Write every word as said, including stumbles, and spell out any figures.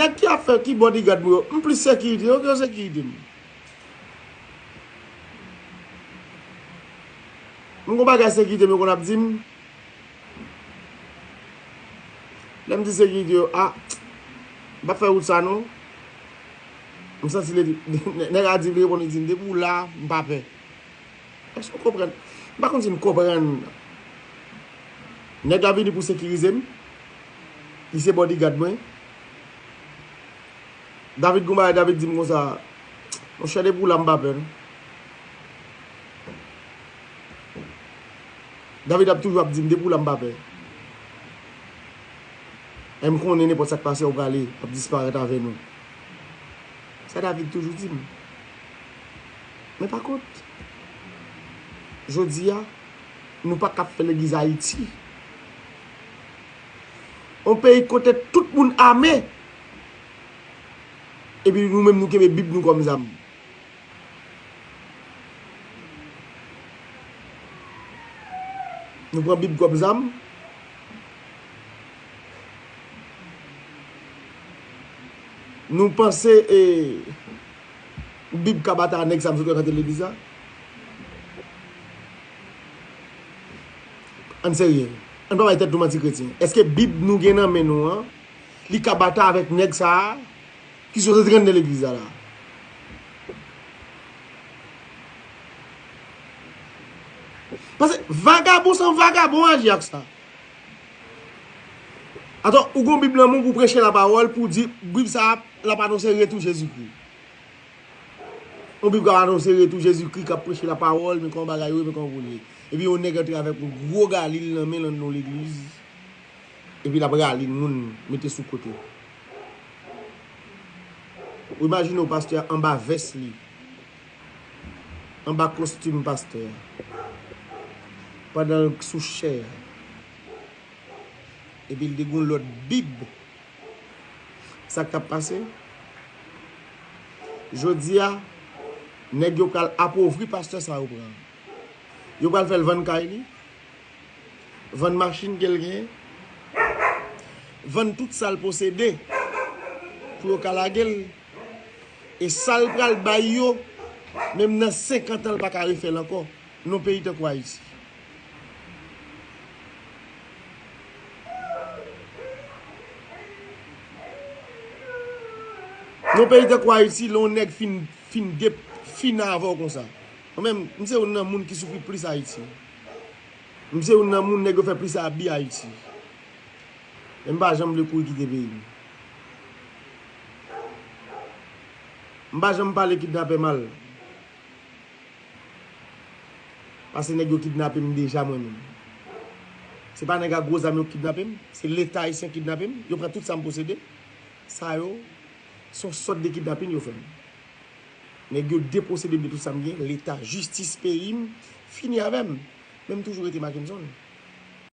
Nèg ki ap fè, ki bodyguard mwen yo, m plis sekirite yo ke yo sekirite m. M gon bagay sekirite m yo konn ap di m. Lè m di sekirite yo, a, m p ap fè wout sa non. M santi li, nèg la di, li reponn, li di m, depi w la, m pa pè. Èske w konprann? M pa konn si n konprann. Nèg la vini pou sekirize m. Li se bodyguard mwen. David gon bagay, David di m konsa, monchè, depi w la, m pa pè non. David ap toujou ap di m, depi w la, m pa pè. E m konnen nenpòt sa k pase, w prale, w ap disparèt avè nou. Sa David toujou di m. Men pa kont, jodi a, nou pa ka ap fè legliz Ayiti. On peyi kote tout moun ame, epi nou menm nou kenbe Bib nou kòm zam. Nou pran Bib kòm zam. Nou panse, e, Bib ka batay ak nèg sa m sot rekante legliz la? Ann serye. Ann pa bay tèt nou manti kretyen. Èske Bib nou gen nan men nou an, li ka batay avèk nèg sa a ki sot rekante legliz la la? Paske vagabon san vagabon aji ak sa. Atò, ou gon Bib nan men w pou preche lapawòl, pou di, Bib sa a, l ap anonse retou Jezikri. Yon Bib k ap anonse retou Jezikri, k ap preche lapawòl, men kòman bagay yo ye, men kòman pou l ye. Epi yon nèg antre avèk yon gwo galil nan men l anndan yon legliz. Epi l ap rale moun, mete sou kote. Ou imajine w pastè a anba vès li, anba kostim pastè a, pandan l sou chè a. Epi l te gen yon lòt Bib. Sa k t ap pase? Jodi a, nèg yo pral apovri pastè sa yo pran. Yo pral fè l vann kay li, vann machin ke l genyen, vann tout sa l posede pou yo ka lage l. E sa l pral bay yo, menm nan senkant an, l pa ka refè l ankò. Nan peyi tankou Ayiti. Nan peyi tankou Ayiti, lè yon nèg fin, fin de, fin avè w konsa. Mwen menm, m se youn nan moun ki soufri plis Ayiti. M se youn nan moun nèg yo fè plis abi Ayiti. E m pa janm vle kouri kite peyi m. M pa janm pale kidnapè mal. Paske nèg yo kidnape m deja mwen menm. Se pa nèg ak gwo zam yo kidnape m, se Leta ayisyen kidnape m, yo pran tout sa m posede. Sa yo, se yon sòt de kidnapin yo fè m. Nèg yo deposede m de tout sa m gen, Leta, jistis peyi m, fini avè m. Men m toujou rete Mackenson.